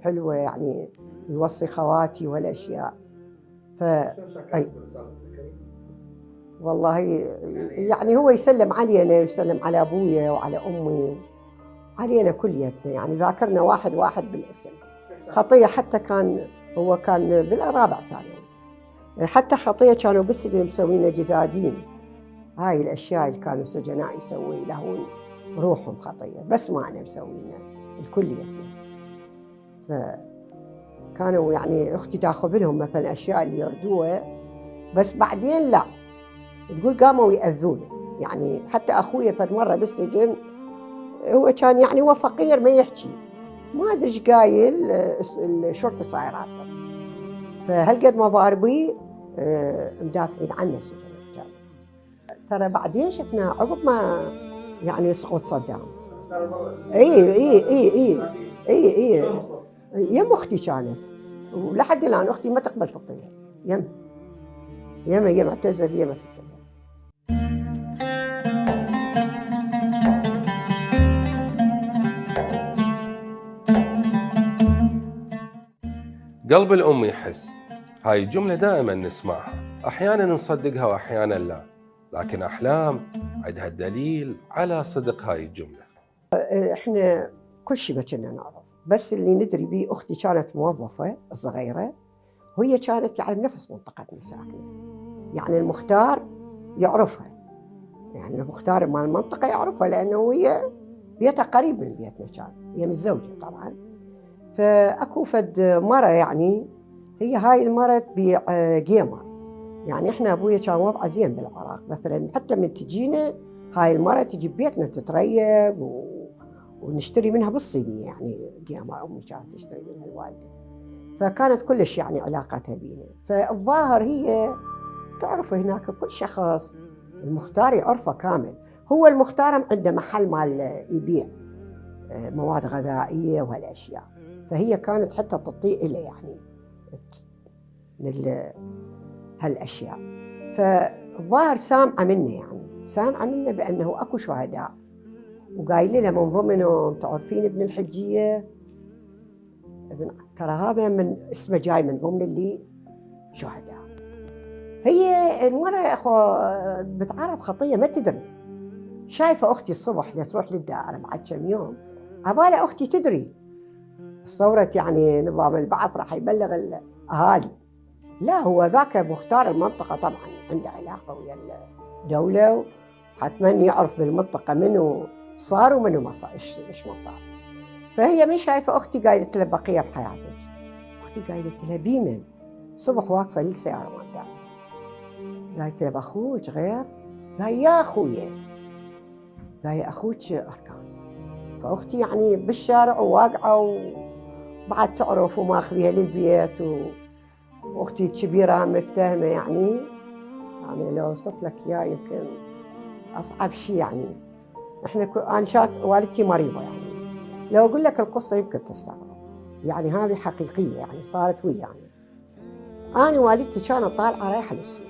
حلوه، يعني يوصي خواتي والاشياء. أي والله يعني هو يسلم علينا ويسلم على ابويا وعلى امي علينا كليتنا، يعني ذاكرنا واحد واحد بالاسم. خطيه حتى هو كان بالرابع ثانوي، حتى خطيه كانوا بالسجن مسوين جزادين، هاي الاشياء اللي كانوا السجناء يسوي لهون روحهم خطيه، بس ما انا مسوينا الكليتنا. فكانوا يعني اختي تاخذ لهم مثلا الاشياء اللي يردوها، بس بعدين لا تقول قاموا ياذونه. يعني حتى اخويا فد مره بالسجن، هو كان يعني هو فقير ما يحكي، ما ادري ايش قايل، الشرطه صاير عصر، فهالقد ما ضاربيه مدافعين عنه السجن. ترى بعدين شفنا عقب ما يعني سقوط صدام. اي يم اختي كانت، ولحد الان اختي ما تقبل تطير، يم اعتزل يم تطير. قلب الأم يحس، هاي الجملة دائما نسمعها، أحيانا نصدقها وأحيانا لا، لكن أحلام عندها دليل على صدق هاي الجملة. احنا كل شيء ما كنا نعرف، بس اللي ندري به اختي كانت موظفة صغيرة، وهي كانت يعني بنفس منطقتنا ساكنة، يعني المختار يعرفها، يعني المختار مال المنطقة يعرفها لأنه هي بيتها قريب من بيتنا، كان هي متزوجة طبعا. فأكو فد مرة، يعني هي هاي المرة تبيع جيمر، يعني احنا ابويا كان وضعه زين بالعراق، مثلا حتى من تجينا هاي المرة تجي بيتنا تتريق ونشتري منها بالصينية، يعني جيمر امي كانت تشتري منها الوالدة، فكانت كلش يعني علاقتها بينا. فالظاهر هي تعرف هناك كل شخص، المختار يعرفه كامل، هو المختار عنده محل مال يبيع مواد غذائية وهالاشياء، فهي كانت حتى تطيء له يعني من هالاشياء. فالظاهر سامعه منه، يعني سامعه منه بانه اكو شهداء، وقايل له من ضمنهم تعرفين ابن الحجيه، ترى هذا من اسمه جاي من ضمن اللي شهداء. هي المرة بتعرف خطيه ما تدري، شايفه اختي الصبح اللي تروح للدائره بعد كم يوم، عبالة اختي تدري صورت يعني نظام البعث راح يبلغ الاهالي، لا هو ذاك مختار المنطقة طبعا عنده علاقة ويا الدولة، وحتما يعرف بالمنطقة منو صار ومنو ما صار، ايش ما صار. فهي من شايفة أختي قايلة لها بقية بحياتك، أختي قايلة لها بيمن صبح واقفة للسيارة مالتها، قايلة لها بأخوك غير؟ قال يا أخويا، قال يا أخوك أركان. فأختي يعني بالشارع وواقعة وبعد تعرف وماخذيها للبيت، واختي الكبيره مفتهمه، يعني لو اوصف لك اياه يمكن اصعب شيء. يعني احنا انا والدتي مريضه، يعني لو اقول لك القصه يمكن تستغرب، يعني هذه حقيقيه يعني صارت ويانا. انا والدتي كانت طالعه رايحه للسوق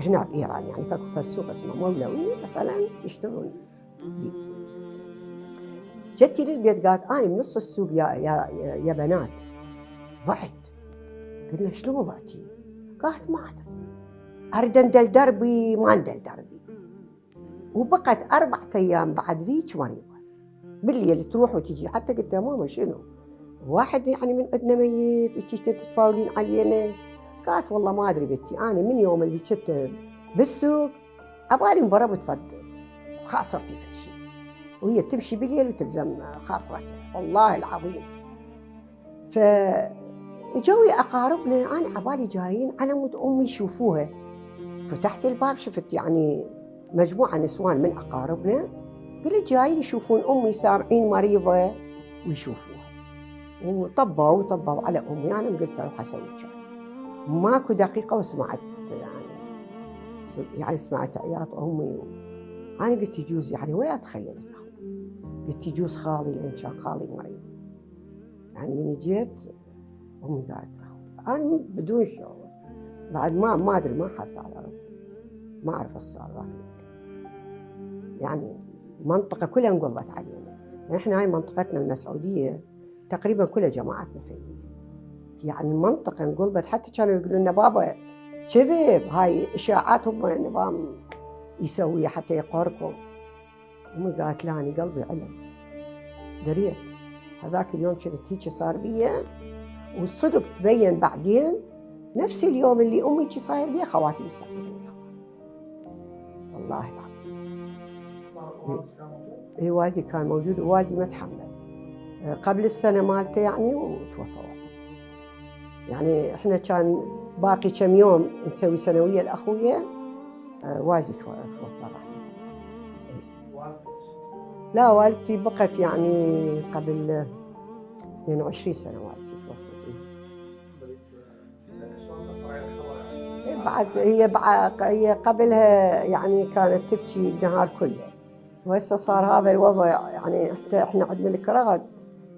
هنا بايران، يعني فاكو السوق اسمه مولوي مثلا يشترون بيه. جتي للبيت قالت انا من نص السوق يا بنات ضعت. قلنا شلون ضعتي؟ قالت ما ادري، اريد اندل دربي ما اندل دربي. وبقت 4 ايام بعد ذيك مريضه، بالليل تروح وتجي. حتى قلت لها ماما شنو؟ واحد يعني من عندنا ميت انتي تتفاولين علينا؟ قالت والله ما ادري بنتي، انا من يوم اللي كنت بالسوق عبالي انضربت فد خاصرتي في الشيء، وهي تمشي بالليل وتلزم خاصرتي والله العظيم. فجوي أقاربنا أنا عبالي جايين على مود أمي يشوفوها. فتحت الباب شفت يعني مجموعة نسوان من أقاربنا، قلت جايين يشوفون أمي سامعين مريضة ويشوفوها، وطبوا على أمي. أنا قلت أروح أسوي شاي. ماكو دقيقة وسمعت يعني سمعت عياط أمي. أنا قلت يجوز يعني وين أتخيل أخوي، قلت يجوز خالي لأن كان خالي مريض. يعني من جيت أمي قالت أنا بدون شعور بعد ما أدري ما حس على ربي، ما أعرف إيش صار. يعني منطقة كلها انقلبت علينا. إحنا هاي منطقتنا المسعودية تقريبا كلها جماعتنا فيها، يعني المنطقة انقلبت. حتى كانوا يقولون لنا بابا كذب، هاي إشاعات هم النظام يسويها حتى يقهركم. أمي قالت لا أنا قلبي علم دريت. هذاك اليوم كنت هيك صار بيا، والصدق تبين بعدين نفس اليوم اللي أمي صاير بيها خواتي مستقبلين والله العظيم. إي والدي كان موجود، ووالدي ما تحمل قبل السنة مالته يعني وتوفى. يعني إحنا كان باقي كم يوم نسوي سنوية لأخويا، والدي توفى رحمة الله. لا والدتي بقت يعني قبل 22 سنة والدتي توفت. بعد هي قبلها يعني كانت تبكي النهار كله، وهسه صار هذا الوضع. يعني حتى احنا عندنا الكراغد،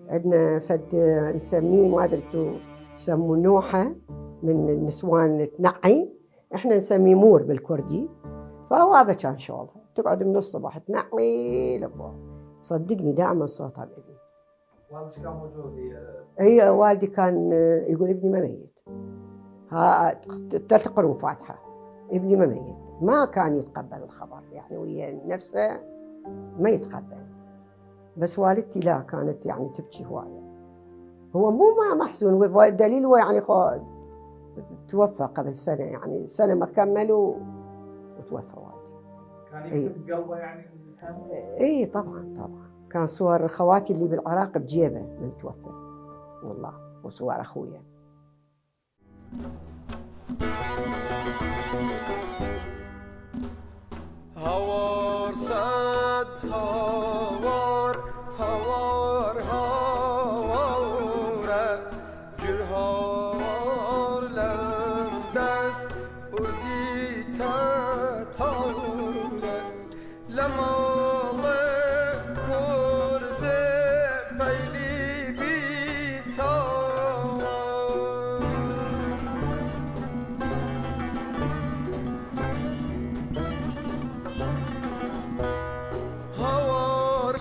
عندنا فد نسميه ما ادري انتم يسموه نوحه من النسوان تنعي، احنا نسميه مور بالكردي. فهو هذا كان شغلها، تقعد من الصبح تنعي لبوا. صدقني دائما صوتها بابني. والدك كان موجود؟ هي والدي كان يقول ابني ما ميت، ها تقرون فاتحه ابني ما ميت. ما كان يتقبل الخبر يعني ويا نفسه ما يتقبل. بس والدتي لا، كانت يعني تبكي هوايه. هو مو ما محزون، والدليل هو يعني توفى قبل سنه، يعني سنه ما كملوا وتوفى والدي. كان يكتب بقلبه يعني الهم؟ اي طبعا كان صور خواتي اللي بالعراق بجيبه من توفى والله، وصور اخويا. هوار صد هوار جرهار لردس اردی تتاره لمال کرده بیلی بیتار هوار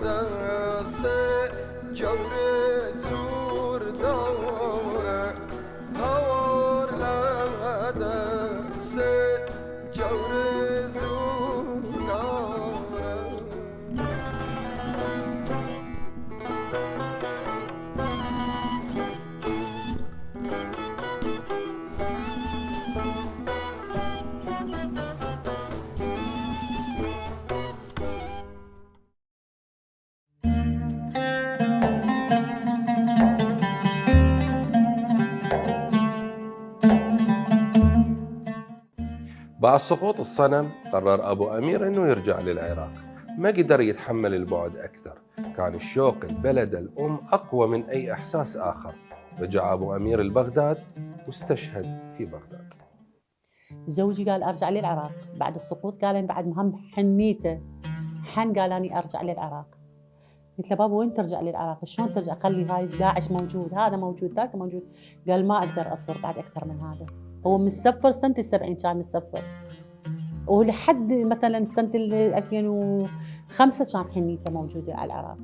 لدس جور زور داره هوار لدس جور زور داره بعد سقوط الصنم قرر أبو أمير أنه يرجع للعراق. ما قدر يتحمل البعد أكثر، كان الشوق البلد الأم أقوى من أي إحساس آخر. رجع أبو أمير لبغداد واستشهد في بغداد. زوجي قال أرجع للعراق بعد السقوط، قال أنا بعد مهم حنيته قال أني أرجع للعراق. قلت له بابا وين ترجع للعراق؟ شلون ترجع؟ خلي هاي داعش موجود، هذا موجود، ذاك موجود. قال ما أقدر أصبر بعد أكثر من هذا. هو مسفر سنة 70 كان مسفر، ولحد مثلا سنة 2005 كان حنيته موجودة على العراق.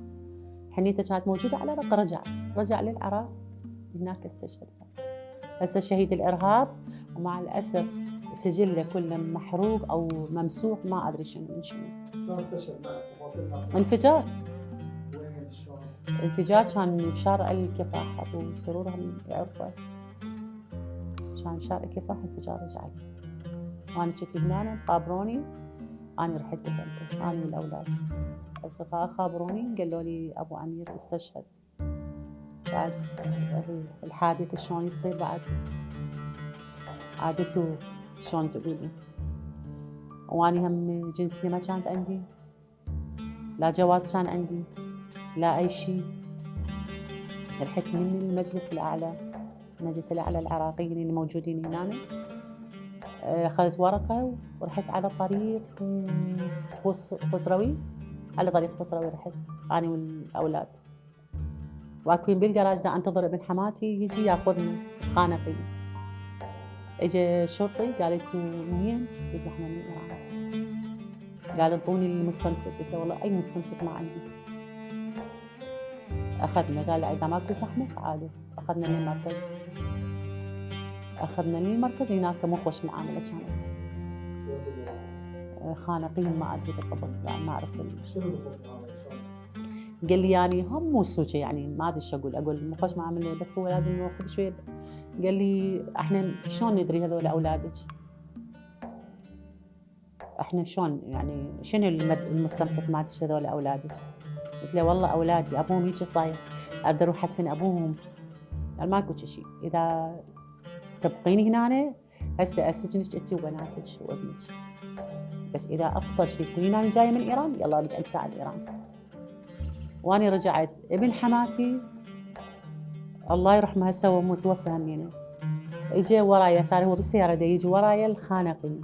حنيته كانت موجودة على العراق، رجع للعراق، هناك استشهد. هسه شهيد الإرهاب، ومع الأسف سجله كله محروق أو ممسوح، ما أدري شنو من شنو. شلون استشهد؟ تفاصيل الناس. انفجار. وين شلون؟ انفجار كان بشارع الكفاح، أبو سرور هم يعرفه. كان بشارع الكفاح انفجار رجع له. وانا كنت هنا قابروني، انا رحت دفنته انا والاولاد. اصدقاء خابروني قالوا لي ابو امير استشهد بعد الحادث. شلون يصير بعد عادته شلون تقولي؟ واني هم جنسيه ما كانت عندي، لا جواز كان عندي لا اي شيء. رحت من المجلس الاعلى، المجلس الاعلى العراقيين اللي موجودين هنا، اخذت ورقه ورحت على طريق خسروي، على طريق خسروي رحت انا والاولاد. واقفين بالجراج دا انتظر ابن حماتي يجي ياخذنا خانقين. اجى شرطي قال انتوا منين؟ قلت له احنا من ايران. قال انطوني المستمسك، قلت له والله اي مستمسك ما عندي. اخذنا قال اذا ماكو زحمه تعالوا. اخذنا للمركز، اخذنا للمركز هناك مو خوش معامله كانت. خانقين ما ادري بالضبط يعني ما اعرف قال لي يعني هم مو سوكه يعني ما ادري شو اقول مو خوش معامله، بس هو لازم ناخذ شويه. قال لي احنا شلون ندري هذول اولادك؟ احنا شلون يعني شنو المستمسك مالتك هذول اولادك؟ قلت له والله اولادي ابوهم هيك صاير، اقدر اروح ادفن ابوهم. قال ماكو شيء، اذا تبقيني هنا هسه اسجنك انت وبناتك وابنك، بس اذا افضل شيء تكونين انا جايه من ايران يلا رجع نساعد ايران. واني رجعت. ابن حماتي الله يرحمه هسه هو متوفى همينه، اجى ورايا ثاني هو بالسياره دا يجي ورايا الخانقين.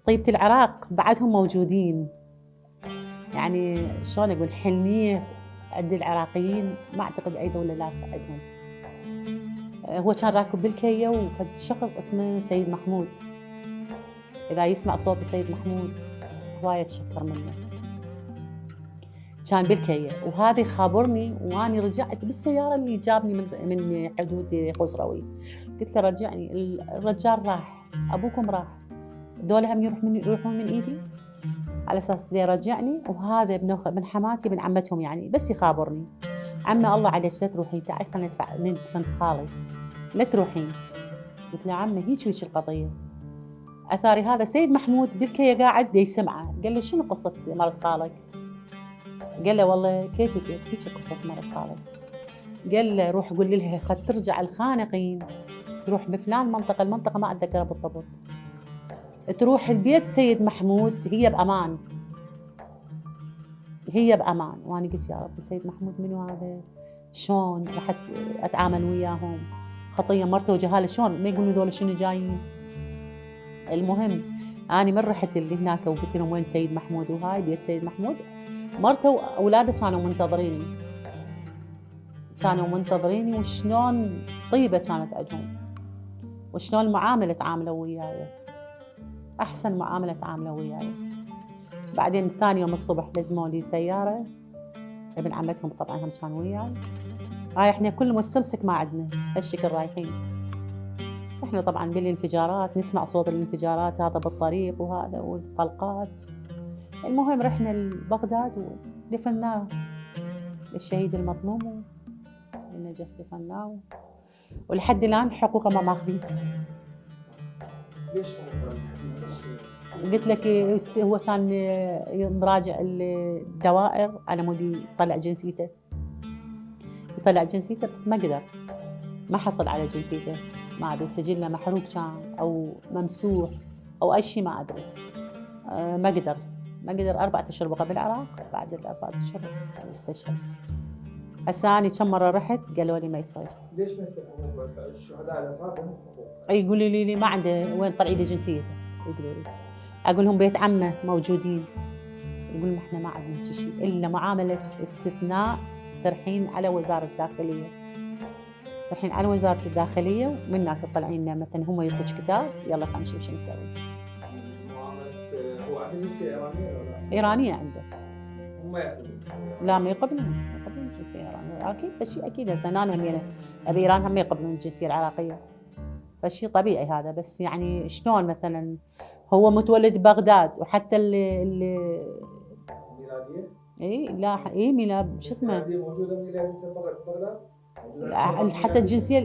طيبة العراق بعدهم موجودين، يعني شلون اقول حلميه عند العراقيين ما اعتقد اي دوله لا عندهم. هو كان راكب بالكيه وفد شخص اسمه سيد محمود، اذا يسمع صوت السيد محمود هوايه يتشكر منه. كان بالكيه وهذا خابرني واني رجعت بالسياره اللي جابني من حدود خسروي. قلت له رجعني، الرجال راح، ابوكم راح، دول هم يروحون من ايدي على اساس يرجعني. وهذا ابن حماتي ابن عمتهم يعني بس يخابرني، عمه الله عليك لا تروحين تعي خلينا ندفن خالي لا تروحين. قلت له عمه هيك القضيه. اثاري هذا سيد محمود بالكيه قاعد يسمعه، قال له شنو قصه مرض خالك؟ قال له والله كيت وكيت هيك قصه مرض خالك. قال له روح قول لها قد ترجع الخانقين، تروح بفلان منطقه، المنطقه ما اتذكرها بالضبط، تروح البيت سيد محمود هي بامان، هي بامان. وانا قلت يا رب سيد محمود منو هذا؟ شلون راح اتعامل وياهم؟ خطيه مرته وجهاله شلون ما يقولون ذول شنو جايين؟ المهم انا من رحت اللي هناك وقلت لهم وين سيد محمود وهاي بيت سيد محمود، مرته واولاده كانوا منتظريني، كانوا منتظريني وشلون طيبه كانت عندهم وشلون المعامله تعاملوا وياي، احسن معامله تعاملوا وياي. بعدين ثاني يوم الصبح لزموا لي سياره، ابن عمتهم طبعا هم كانوا وياي. هاي احنا كل مستمسك ما عندنا هالشكل رايحين. احنا طبعا بالانفجارات نسمع صوت الانفجارات هذا بالطريق وهذا والطلقات. المهم رحنا لبغداد ودفناه الشهيد المظلوم النجف دفناه، ولحد الان حقوقه ما ماخذين. ليش قلت لك هو كان مراجع الدوائر على مود يطلع جنسيته، يطلع جنسيته بس ما قدر، ما حصل على جنسيته، ما ادري سجله محروق كان او ممسوح او اي شيء ما ادري. ما قدر 4 أشهر بقى بالعراق، بعد ال4 أشهر استشهد. هسه اني كم مره رحت قالوا لي ما يصير. ليش ما يصير حقوق الشهداء العراق لهم حقوق؟ يقولوا لي ما عنده وين طلعي لي جنسيته، يقولوا لي. اقول لهم بيت عمه موجودين، يقول لهم احنا ما عندنا شيء الا معامله استثناء ترحين على وزاره الداخليه. ترحين على وزاره الداخليه ومن هناك طالعين لنا مثلا هم يعطوك كتاب يلا خلينا نشوف شو نسوي. هو عنده جنسيه ايرانيه ولا لا؟ ايرانيه عنده. هم ياخذون؟ لا ما يقبلون الجنسيه الايرانيه، اكيد فشي اكيد هسه انا هم يعني بايران هم يقبلون الجنسيه العراقيه. فشي طبيعي هذا، بس يعني شلون مثلا هو متولد ببغداد وحتى ميلاديه؟ اي لا اي ميلاد شو اسمه؟ ميلاديه موجوده ميلاديه ببغداد؟ حتى الجنسيه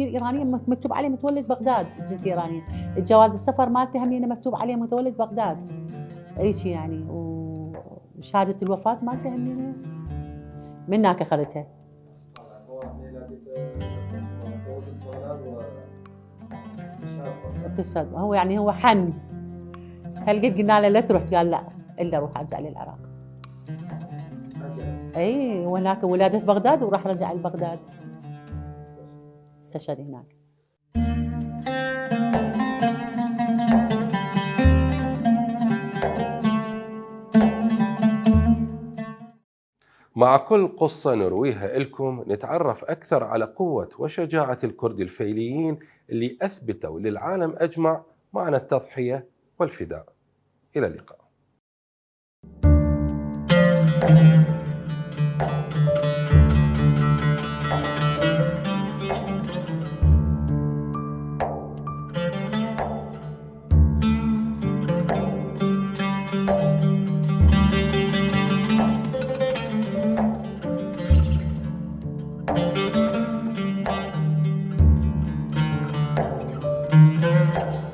الايرانيه مكتوب عليه متولد بغداد، الجنسيه الايرانيه، الجواز السفر مالته همينه مكتوب عليه متولد بغداد، اي شيء يعني، وشهاده الوفاه مالته همينه من هناك اخذتها. استشهاد هو يعني هو حن، هل قد قلنا له لا تروح؟ قال لا الا اروح ارجع للعراق. اي وهناك ولاده بغداد وراح رجع لبغداد، استشهد هناك. مع كل قصة نرويها لكم نتعرف أكثر على قوة وشجاعة الكرد الفيليين اللي أثبتوا للعالم أجمع معنى التضحية والفداء. إلى اللقاء. Thank you.